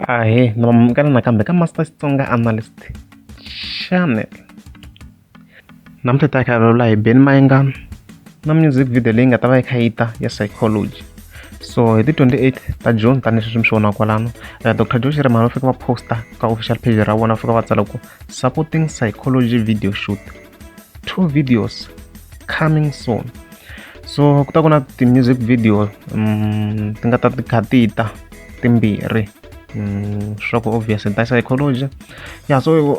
Ahee na amukela nakambe ka Master Xitsonga Analyst Channel. Namuntlha hi ta kha hi vulavula hi Benny Mayengani na music video leyi nga ta va yi kha yi ta ya Psychology. So hi ti 28 ta June tanihi sweswi mi swi vonaka kwalano Dr Joe Shirimani va fika va posta ka official page ra vona va fika va tsala ku supporting psychology video shoot two videos coming soon. So ku ta ku na ti-music video ti nga ta ti kha ti ta timbirhi swa ku obvious ta psychology ya so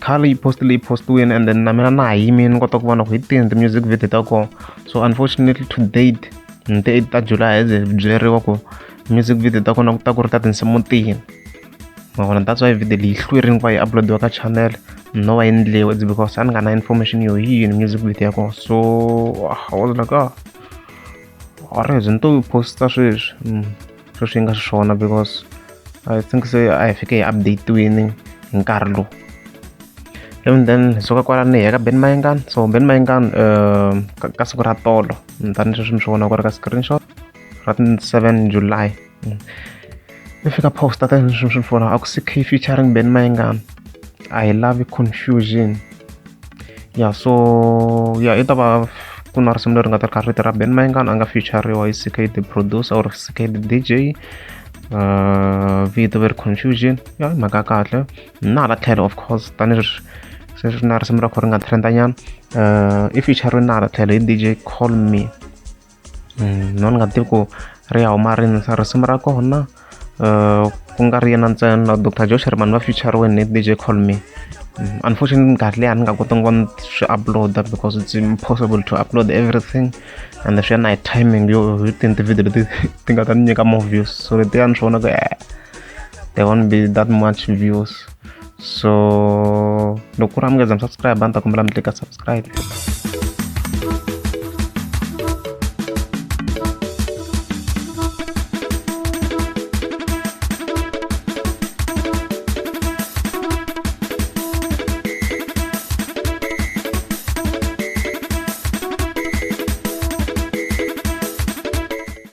khale yi post leyi postiwini and then na mina na ha yimile ni kota ku vona ku hi tini ti-music video ta kona. So unfortunately to date hi ti 8 ta July hi ze hi byeriwa ku music video ta kona ku ta ku ri ta tinsimu tihi. Nakona that's why video leyi hlwerile ku va yi upload-iwa ka channel no va yi endliwa it's because a ni nga na information yo hi yini music video ya kona. So I was like ah alright ni to yi posta sweswi sweswi yi nga xiswona because I think se a hi fike hi update-wini hi nkarhi lowu. And then hi suka kwalano hi ya ka Benny Mayengani. So Benny Mayengani ka siku ra tolo tanihi sweswi mi swi vonaka ku ri ka screenshot ra ti 7 July i fika posta tanihi sweswi mi swi vonaka a ku C_K featuring Benny Mayengani a hi lavi confusion. Ya so ya i ta va ku na risimu leri nga ta ri kha ri ra Benny Mayengani a nga feature-riwa hi C_K the producer or C_K the D_J vito ve ri confusion ya i mhaka ya kahle. Na hala tlhelo of course tanihileswi se swi na risimu ra kona ri nga trend-a nyana i feature-riwe na hala tlhelo hi D_J Call Me. No ni nga tivi ku ri ya huma rini risimu ra kona ku nga ri yena ntsena na Dr Joe Shirimani va feature-riwini hi D_J Call Me. Unfortunately minkarhi liya ni nga kotangi ku va ni swi upload-a because it's impossible to upload everything and swi ya na hi timing yo hi tini ti-video leti ti nga ta ni nyika more views. So letiya ni swi vona ku there won't be that much views. So loko ku ri a mi nga za mi subscribe a ni ta kombela mi tlika subscribe.